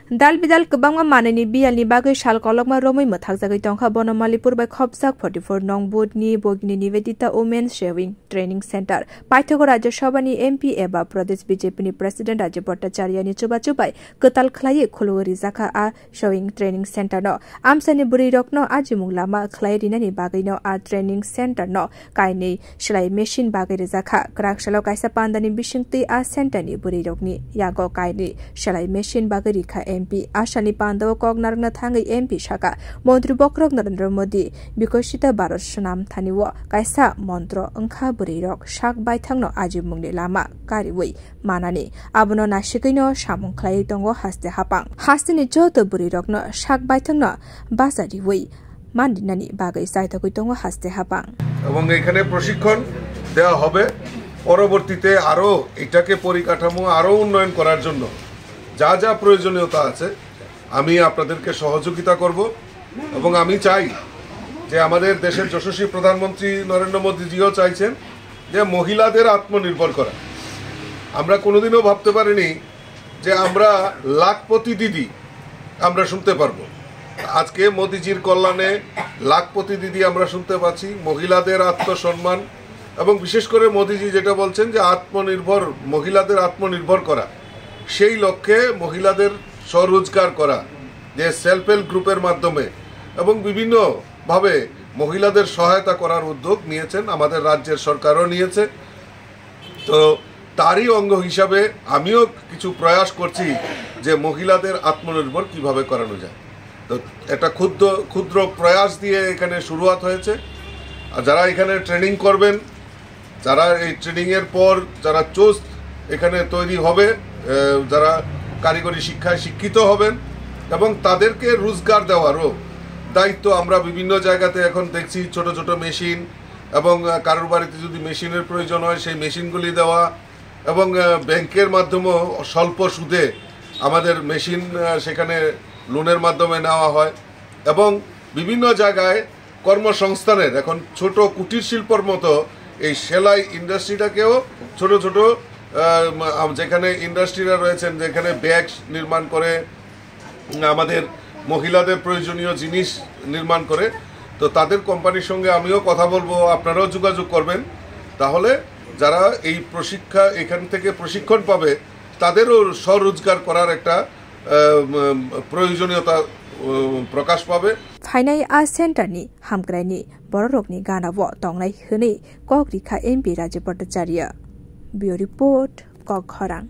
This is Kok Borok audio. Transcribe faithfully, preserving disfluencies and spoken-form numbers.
Dal bidal kwbangma manwini biyalni bagwi sal kolokma romwi mwthakjagwi tongkha Bonomalipur bai khopjak forty four nong booth ni bogini Nivedita Women Sewing Training Center. Paithago Rajya Sabha ni M P eba Pradesh B J P ni President Rajib Bhattacharya ni chubachu bai kwtal khlaiwi khulugwi rijakha a Sewing Training Center no. Amchaini bwrwi rokno ajimung lama khlai rinani bagwi no a training center no kainwi selai machine bagwi rijak kha. Kwrak salo kaisa pandani bisingtwi a center ni bwrwi rokni yago kainwi selai machine bagwi rikha M P. A salni pandao kok narwkna thangwi M P saka, Montri bokhorok Narendra Modi Bikosita Bharat swnam thani o kaisa montro wngkha bwrwi rok sak baithang no ajimung ni lama kariwi manani. Abono naisigwino samung khlaiwi tongo haste hapang. Hasteni joto bwrwi rokno sak baithang no bacha riwi mandinani bagwi chaitogwi tongo haste hapang. এবং এখানে প্রশিক্ষণ দেওয়া হবে। পরবর্তীতে আরও এটাকে পরিকাঠামো আরও উন্নয়ন করার জন্য যা যা প্রয়োজনীয়তা আছে, আমি আপনাদেরকে সহযোগিতা করব। এবং আমি চাই যে আমাদের দেশের যশস্বী প্রধানমন্ত্রী নরেন্দ্র মোদীজিও চাইছেন যে মহিলাদের আত্মনির্ভর করা। আমরা কোনোদিনও ভাবতে পারিনি যে আমরা লাখপতি দিদি আমরা শুনতে পারবো। আজকে মোদিজির কল্যাণে লাখপতি দিদি আমরা শুনতে পাচ্ছি, মহিলাদের আত্মসম্মান, এবং বিশেষ করে মোদিজি যেটা বলছেন যে আত্মনির্ভর, মহিলাদের আত্মনির্ভর করা, সেই লক্ষ্যে মহিলাদের স্বরোজগার করা, যে সেলফ হেল্প গ্রুপের মাধ্যমে এবং বিভিন্নভাবে মহিলাদের সহায়তা করার উদ্যোগ নিয়েছেন, আমাদের রাজ্যের সরকারও নিয়েছে। তো তারই অঙ্গ হিসাবে আমিও কিছু প্রয়াস করছি যে মহিলাদের আত্মনির্ভর কিভাবে করানো যায়। তো একটা ক্ষুদ্র ক্ষুদ্র প্রয়াস দিয়ে এখানে শুরুয়াত হয়েছে। আর যারা এখানে ট্রেনিং করবেন, যারা এই ট্রেনিংয়ের পর যারা চোস্ত এখানে তৈরি হবে, আহ, যারা কারিগরি শিক্ষায় শিক্ষিত হবেন এবং তাদেরকে রোজগার দেওয়ারও দায়িত্ব আমরা বিভিন্ন জায়গাতে এখন দেখছি। ছোট ছোট মেশিন এবং, আহ, কারোর বাড়িতে যদি মেশিনের প্রয়োজন হয়, সেই মেশিনগুলি দেওয়া এবং, আহ, ব্যাংকের মাধ্যমেও স্বল্প সুদে আমাদের মেশিন, আহ, সেখানে লোনের মাধ্যমে নেওয়া হয় এবং বিভিন্ন জায়গায় কর্মসংস্থানের এখন ছোট কুটির শিল্পর মতো এই সেলাই ইন্ডাস্ট্রিটাকেও ছোট ছোট, আহ, আম-, যেখানে ইন্ডাস্ট্রিরা রয়েছেন, যেখানে ব্যাগ নির্মাণ করে, আমাদের মহিলাদের প্রয়োজনীয় জিনিস নির্মাণ করে। তো তাদের কোম্পানির সঙ্গে আমিও কথা বলবো, আপনারাও যোগাযোগ করবেন। তাহলে যারা এই প্রশিক্ষা, এখান থেকে প্রশিক্ষণ পাবে, তাদেরও স্বরোজগার করার একটা, আহ, উম, প্রয়োজনীয়তা, উম, প্রকাশ পাবে। Phainai a center ni hamkrai ni bororok ni gana o tongnai hwnwi kok rikha M P Rajib Bhattacharya. Bureau Report, Kokkhorang.